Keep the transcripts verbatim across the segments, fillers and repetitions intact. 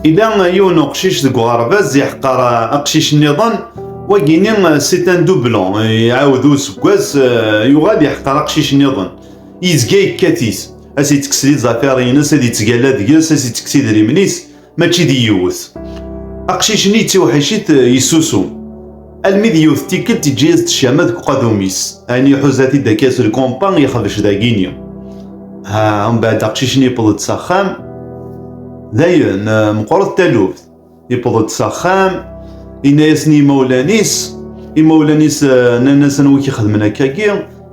Yella yiwen uqcic deg uɣerbaz iḥqer aqcic nniḍen, wagini c'est un doublon, iɛawed useggas, eh, yuɣal iḥqer aqcic nniḍen. Yezga yekkat-it, a s-ittekkes di tẓafirin-ines, ad ittgalla deg-s, a s-ittekkes idrimen-is, mačči d yiwet. Aqcic-nni yettiwḥic-it, eh, yessusum. Almi d yiwet tikkelt, iǧǧa-yas-d ccama deg uqadum-is. Ayen iḥuza-t-id akka s lkumpa, yexbec dagini. Ha, mbeɛd aqcic-nni yewweḍ-d s axxam. Dayen, eh, meqqret taluft. Yewweḍ-d s axxam, yenna-yasen i yimawlan-is. Imawlan-is, eh, nnan-as: "Anwa i k-ixedmen akkagi?"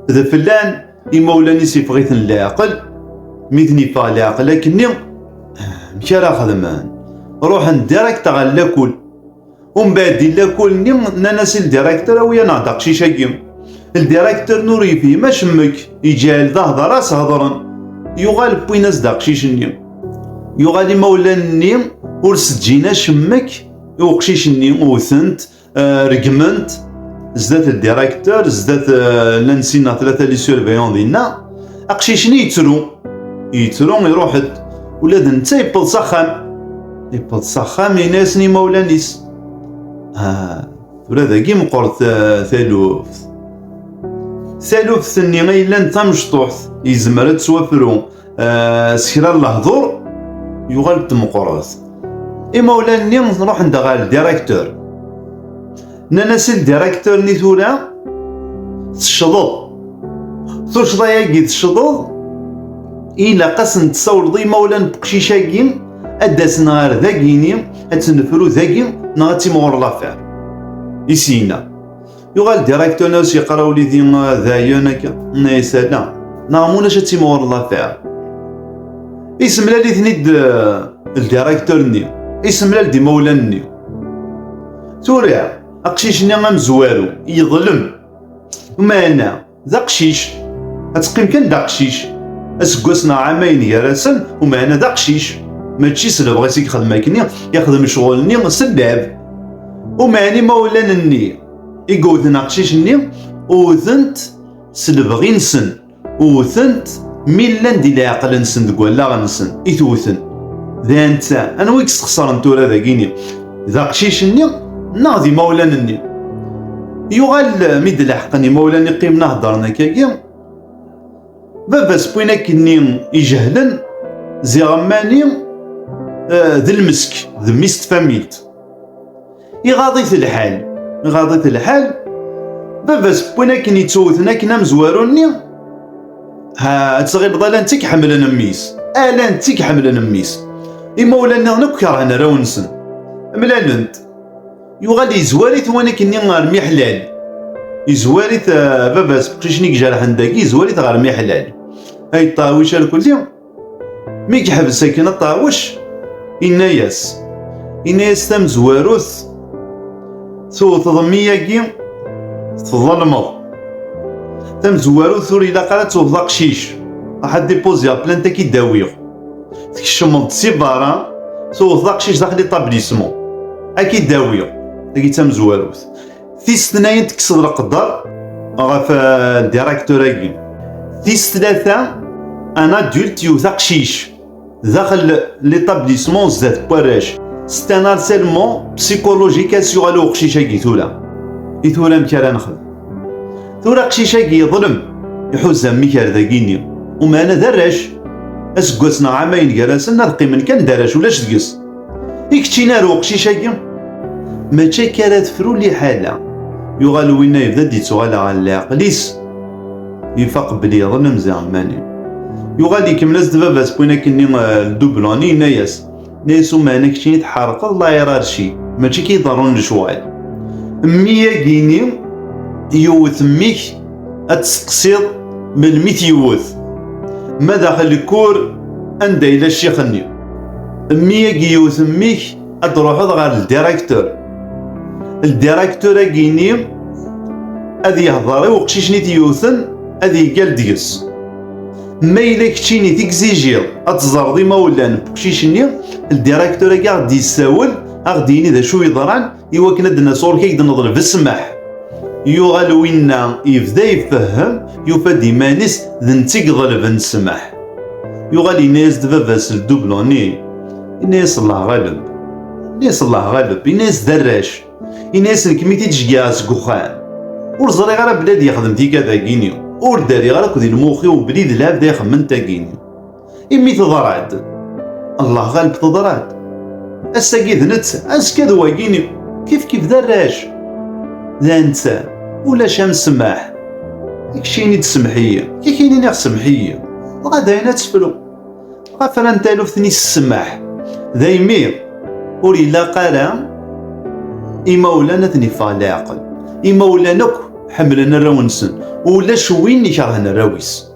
D flan. Imawlan-is yeffeɣ-iten leɛqel. Mi ten-yeffeɣ leɛqel akkenni, eh, amek ara xedmen? Ruḥen direct ɣer lakul. Umbeɛd di lakul-nni, nnan-as i ldirektur: "Awi-yaneɣ-d aqcic-agi." Ldirektur-nni ur yefhim acemmek, yeǧɛel d ahder-as hedren. Yuɣal wwin-as-d aqcic-nni. Yuɣal imawlan-nni ur s-ǧǧin acemmek i uqcic-nni, wten-t, eh, regmen-t, zdat ldirektur, zdat, eh, llan sin neɣ tlata les surveillants dinna. Aqcic-nni yettru, yettru, iruḥ-d. Ula d netta yewweḍ s axxam. Yewweḍ s axxam, yenna-yasen i imawlan-is. Ah, tura dagi meqqret, eh, taluft. Taluft-nni ay yellan d tamecṭuḥt, yezmer ad twafru, eh, s kra n lehdur, yuɣal d tmeqqret. Imawlan-nni ruḥen-d ɣer ldirektur. Nnan-as i ldirektur-nni: "Tura tecḍeḍ. Tuccḍa-agi tecḍeḍ, ilaq ad sen-tessawleḍ i imawlan n uqcic-agi, ad d-asen ɣer dagini, ad tt-nefru dagi, neɣ ad timɣur l'affaire." I s-yenna. Yuɣal direktur-nni, a s-yeqqar: "A wlidi, dayen akka?" Yenna-yas: "Ala, neɣ mulac ad timɣur l'affaire." Isemlal-iten-id, eh, ldirektur-nni, isemlal-d imawlan-nni. Tura, aqcic-nni amezwaru yeḍlem. Meɛna d aqcic, ad teqqim kan d aqcic. Aseggas neɣ ɛamayen gar-asen, umeɛna d aqcic. Mačči s lebɣi-s i yexdem akkenni, yexdem ccɣel-nni s llɛeb. Umeɛna imawlan-nni i yewten aqcic-nni, wten-t s lebɣi-nsen, wten-t mi llan di leɛqel-nsen, deg wallaɣ-nsen i t-wten. D netta, anwa i yesxeṣren tura dagini? D aqcic-nni neɣ d imawlan-nni? Yuɣal mi d-leḥqen imawlan, i qqimen a heddren akkagi, baba-s n win akkenni ijehlen, ziɣ mani, eh, d lmesk, d mmi-s n tfamilt. Iɣaḍ-it lḥal, iɣaḍ-it lḥal. Baba-s n win akken yettewten akken amezwaru-nni, ha, ad tɣileḍ ala netta i iḥemmlen mmi-s, ala netta i iḥemmlen mmi-s. Imawlan nniḍen akk kerhen arraw-nsen. Mlalen-t. Yuɣal yezwar-it win akkenni ɣer miḥlal. Yezwar-it, eh, baba-s n uqcic-nni ijerḥen dagi, yezwar-it ɣer miḥlal. Ay ṭṭawic arkelli, mi yeḥbes akken aṭawic, yenna-yas, yenna-yas: "Tamezwarut, tewteḍ mmi-agi, tḍelmeḍ. Tamezwarut ur ilaq ara ad tewteḍ aqcic. Ruḥ ad dipuziɣ plante, ad k-id-awiɣ. Tkecmeḍ-d si berra, tewteḍ aqcic daxel l'établissement. Ad k-id-awiɣ." Tagi d tamezwarut. Tis tnayen, tekkseḍ leqder ɣef, eh, directeur-agi. Tis tlata, un adulte yewwet aqcic daxel l'établissement, zdat n warrac. C'est un harcèlement psychologique, a s-yuɣal uqcic-agi tura. I tura amek ara nexdem? Tura aqcic-agi yeḍlem, iḥuza mmi-k ar dagini. Umeɛna d arrac. Aseggas neɣ ɛamayen gar-asen, ad qqimen kan d arrac, ulac deg-s. I keččini ar uqcic-agi? Mačči akka ara tefru liḥala. Yuɣal winna yebda-d yettuɣal ɣer leɛqel-is. Ifaq belli yeḍlem ziɣ mani. Yuɣal ikemmel-as-d baba-s n win akkenni, eh, le doublon-nni, yenna-yas, yenna-yas: "Umeɛna keččini tḥerqeḍ la hiérarchie, mačči akka i iḍerrun lecɣal. Mmi-agi-ni yewwet mmi-k, ad testeqsiḍ melmi t-yewwet. Ma daxel lkur, anda yella ccix-nni? Mmi-agi yewwet mmi-k, ad d-truḥeḍ ɣer ldirektur. Ldirektur-agi-ni ad yehḍer i uqcic-nni t-yewwten, ad yeggal deg-s. Ma yella keččini tegzijiḍ ad teẓreḍ imawlan n uqcic-nni, ldirektur-agi a ɣ-d-yessawel, a ɣ-d-yini d acu yeḍran, i wakken ad d-nas ɣur-k, ad k-d-neḍleb ssmaḥ." Yuɣal winna yebda ifehhem, yufa-d iman-is d netta i iḍelben ssmaḥ. Yuɣal yenna-yas-d baba-s le doublon-nni, yenna-yas: "Allah ɣaleb, Ini-as: "Llah ɣaleb." Ini-as: "D arrac." Ini-as: "Nekk mi t-id-ceggɛeɣ seg uxxam, ur ẓriɣ ara belli ad yexdem tikka dagini. Ur d-rriɣ ara akk di lmux-iw belli d lɛebd ay ixemmen tagini. Imi teḍra-d, Llah ɣaleb teḍra-d. Ass-agi d netta, azekka d wagini. Kif kif d arrac. D netta, ulac am ssmaḥ. Keččini-d semmeḥ-iyi, kikini niɣ semmeḥ-iyi. Dɣa d ayen ad tefru. Ɣef ara n taluft-nni s ssmaḥ. Daymi, ur ilaq ara imawlan ad ten-iffeɣ leɛqel. Imawlan akk ḥemmlen arraw-nsen. Ulac win ikerhen arraw-is.